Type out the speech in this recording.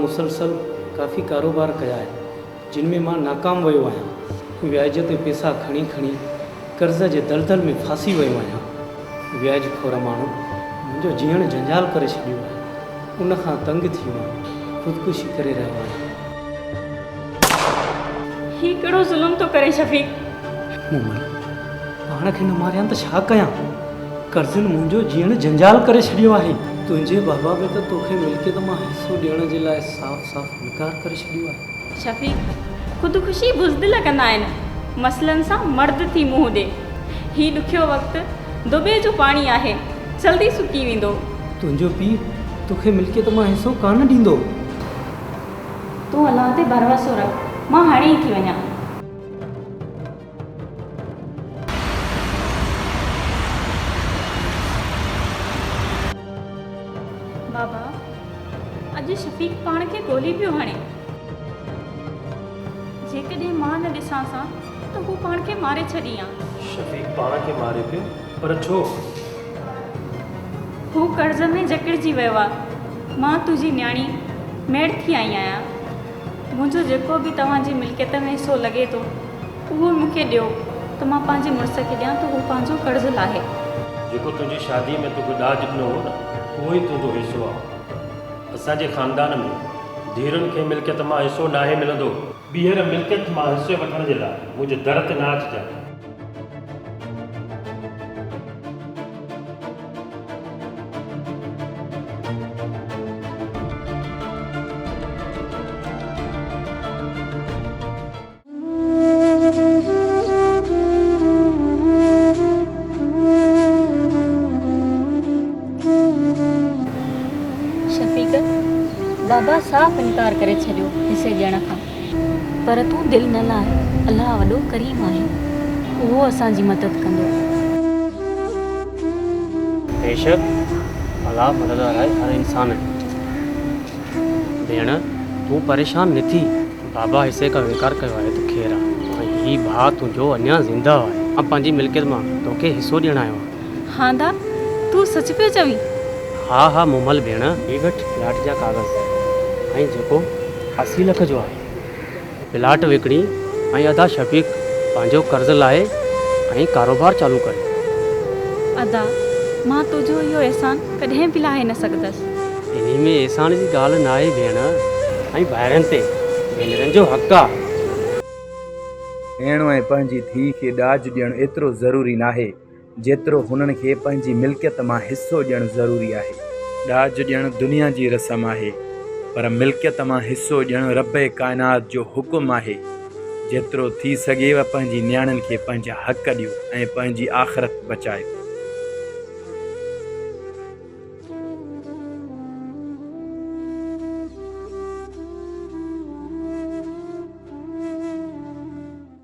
مسلسل ڪافي ڪاروبار ڪيا آهن، جن ۾ مان ناڪام ويو آهيان. وياج تي پئسا کڻي کڻي قرض جي دلدل ۾ ڦاسي ويو آهيان. وياج خور ماڻهن منهنجو جيئڻ جنجال ڪري ڇڏيو آهي. ان کان تنگ ٿي مان خودڪشي ڪري رهيو آهيان. هي ڪهڙو ظلم ٿو ڪرين شفيق؟ مومل، پاڻ کي نه ماريان ته ڇا ڪيان؟ قرضن منهنجو جيئڻ جنجال ڪري ڇڏيو آهي. تنهنجي بابا به ته توکي ملڪيت مان حصو ڏيڻ جي لاء صاف صاف انڪار ڪري ڇڏيو آهي. شفيق، خودڪشي بزدل ڪندا آهن. مسئلن سان مرد ٿي منهن ڏي. هي ڏکيو وقت دٻي جو پاڻي آهي، جلدي سڪي ويندو. تنهنجو پيء توکي ملڪيت مان حصو ڪانه ڏيندو. تون الله تي ڀروسو رک، مان هاڻي ئي ٿي وڃان. بابا، اڄ شفيق پاڻ کي گولي پيو هڻي. جيڪڏهن مان نه ڏسانس ها ته هو پاڻ کي ماري ڇڏي ها. شفيق پاڻ کي ماري پيو؟ پر ڇو؟ هو قرض ۾ جڪڙجي ويو آ. مان تنهنجي نياڻي ميڙ ٿي آئي آهيان. منهنجو جيڪو به توهان جي ملڪيت ۾ حصو لڳي ٿو، اهو مون کي ڏيو ته مان پنهنجي مڙس کي ڏيان ته هو پنهنجو قرض لاهي. جيڪو تنهنجي شاديء ۾ توکي ڏاج ڏنو هو نه، اهو ئي تنهنجو حصو آ. اسان جي خاندان ۾ ڌيئرن کي ملڪيت مان حصو ناهي ملندو. ٻيهر ملڪيت مان حصي وٺڻ جي لاء منهنجي در تي نه اچجانء. شفيق، بابا صاف انڪار ڪري ڇڏيو حصي ڏيڻ کان. پر تون دل نه لاهه، الله وڏو ڪريم آهي، اهو اسان جي مدد ڪندو. بيشڪ الله مددگار آهي هر انسان جو. ڀيڻ تون پريشان نه ٿي. بابا حصي کان انڪار ڪيو آهي ته خير آ ۽ هي ڀاء تنهنجو اڃا زنده آهي. مان پنهنجي ملڪيت مان توکي حصو ڏيڻ آيو آهيان. هاندا، تون سچ پيو چوين؟ ها ها مومل ڀيڻ. هي وٺ پلاٽ جا ڪاغذ ۽ جيڪو 80 لک جو آهي. پلاٽ وڪڻي ۽ ادا شفيق پنهنجو قرض لاهي ۽ ڪاروبار چالو ڪري. ادا، مان تنهنجو اهو احسان ڪڏهن به لاهي نه سگهندس. انهي ۾ احسان جي ڳالهه ناهي ڀيڻ ۽ ڀائرن تي ڀينرن جو حق آ. ڀيڻ ۽ پنهنجي ڌيء کي ڏاج ڏيڻ ايترو ضروري ناهي، جيترو هنن کي پنهنجي ملڪيت مان حصو ڏيڻ ضروري آهي. ڏاج ڏيڻ دنيا جي رسم آهي، پر ملڪيت مان حصو ڏيڻ رب ڪائنات جو حڪم آهي. جيترو ٿي سگهيو پنهنجي نياڻين کي پنهنجا حق ڏيو ۽ پنهنجي آخرت بچايو.